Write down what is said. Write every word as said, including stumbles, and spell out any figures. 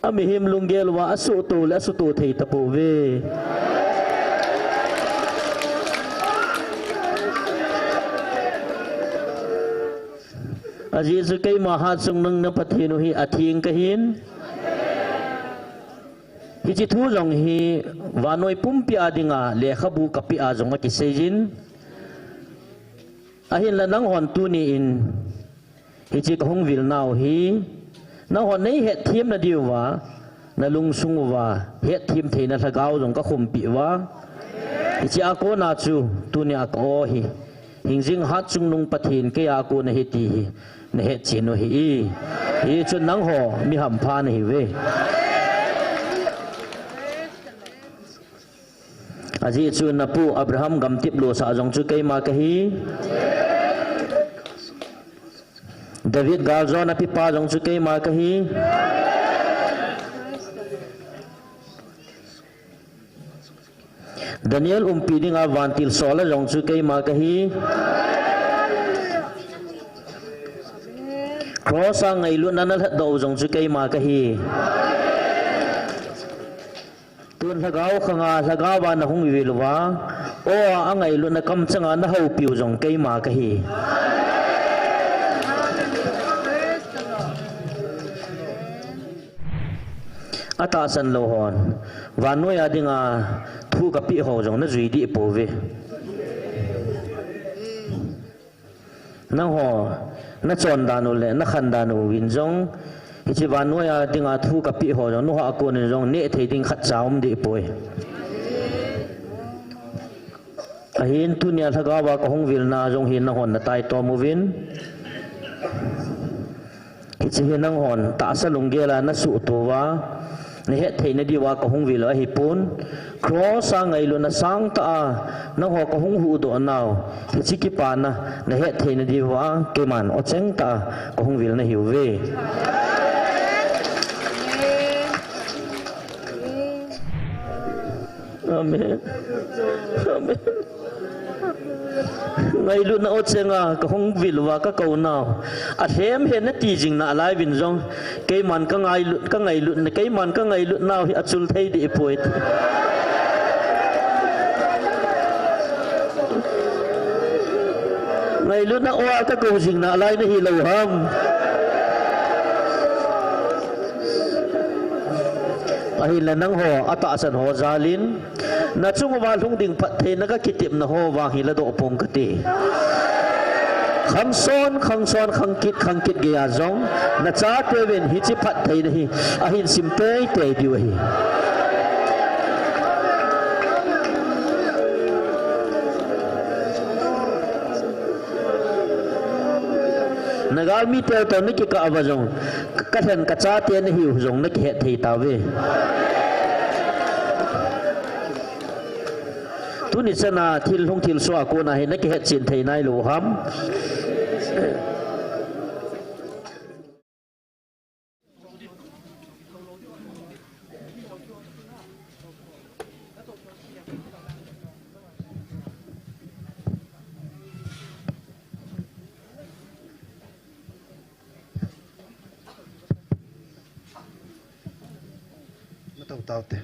Amihem lunggel uva asuhto le asuhto thei tapouve. Ajeh chu keima hatchungnung na Pathen u hi atheng kahin. Hiche thu jong hi vannoi pumpi a dinga lekhabu kapeh a jong akiseijin. Ahinla nanghon tuni in hiche kahung vilnau hi nanghon neihetthem nadiuva, nalungsung uva hetthem theina lhagao jong kakhumpeh uva, hiche a kona chu tunia ka-o hi hingjing hatchungnung Pathen keiya kona ahi ti hi nahetchen u ahi. Hichun nangho mi hampha nahiuve. Ajeh chu napu Abraham gamtep losah jong chu keima kahi. David galjona pipa jong chu keima kahi. Daniel umpi dinga vantil sola jong chu keima kahi. Cross a ngailutna nalhatdoh u jong chu keima kahi. Tun lhagao khanga lhagao a nahung vil uva, o-a angailutna kamchanga nahoupiu jong keima kahi. Atahsan lou hon vannoiya dinga thu kapeh ho jong najui deh pouve. Nangho nachon dan u le nakhan dan uvin jong, hiche vannoiya dinga thu kapeh ho jong nungah a konin jong nehthei ding khatcha um deh poi. Ahin tunia lhagaova kahung vilna jong hi nanghon nataitom uvin, hiche hi nanghon tahsa lunggela nasuhto uva nahetthei nadiuva kahung vil u ahipon, cross a ngailutna sangtah a nangho kahung huhdoh nau hiche kipana nahetthei nadiuva keiman ochengtah a kahung vil nahiuve. Amen. Amen. Ngailutna ochenga kahung vil uva kakou nau alhem hen nati jing nalai uvin jong, keiman kangailut, kangailutna, keiman kangailut nau hi achul thei deh poi. Ngailutna o-a kakou jing nalai nahi lou ham? Ahinla nangho atahsan ho jalin nachung uva lhung ding phattheina kakitepna ho vang hi ladoh pong kate. Khangson, khangson, khangkit, khangkit geiya jong nachateuvin hiche phattheina hi ahin sim teitei diu ahi. Nagalmi tel toh nakikah uva jong, kalhen kachate nahiu jong nakihet thei tauve. Tuni chana thil hung thilsoh a kona hi nakihetchen thei nailou ham? Natou taute.